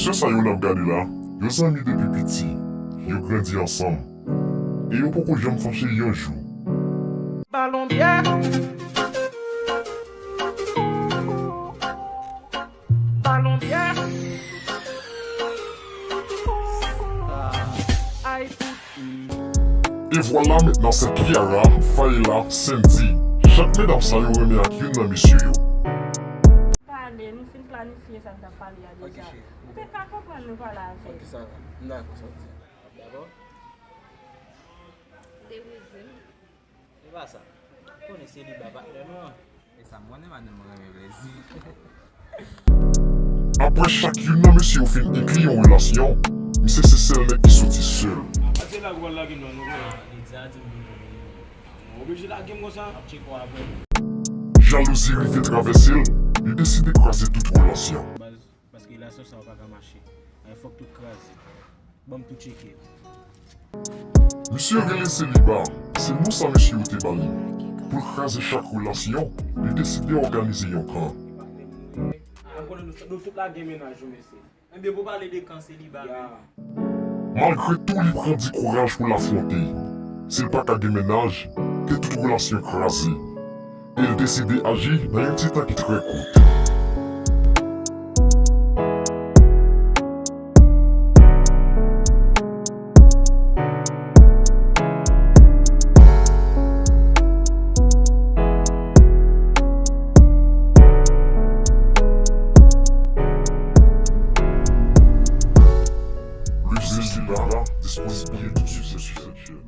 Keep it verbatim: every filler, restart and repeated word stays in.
Mesye sa yo n ap gade la, yo zanmi depi piti, yo grandi ansanm, e yo poko janm fache yon jou. Balon byè. Balon byè. Ay, E vwala mentnan se Kiara, Fayla, Sandy. Chak medam sa yo renmen ak youn nan mesye yo. Pale, nou fin planifye sa n t ap pale a deja. Ou te ka konprann nou pale avè l. Ok, sa va. M dakò, sa w di. Dakò? Te vle di m. Se pa sa. Konnen seliba patnè nou an. E sa m konnen madanm mwen renmen plezi. Apre chak youn nan mesye yo fin enkli yon relasyon, misye se sèl nèg ki soti sèl. Pase la, ou pral lage nou, nou konnen. Li di a tout moun konnen. Ou oblije lage m konsa. Ap tcheke w apre. Jalouzi rive travèse l, li deside kraze tout relasyon. Baz, paske relasyon sa yo pa ka mache. Ay, fòk tout kraze. Ban m tou tcheke. Misye rele seliba, se non sa mesye yo te ba li. Pou l kraze chak relasyon, li deside òganize yon kan. Mwen konnen nou, nou tout la gen mennaj yo, mesye. Ebyen, pou pale de kan seliba menm. Malgre tou, li pran di kouraj pou l afwonte. Si l pa ka gen mennaj, ke tout relasyon kraze. E l deside aji nan yon ti tan ki trè kout. Luxe Sibara disponible sur ce sujet.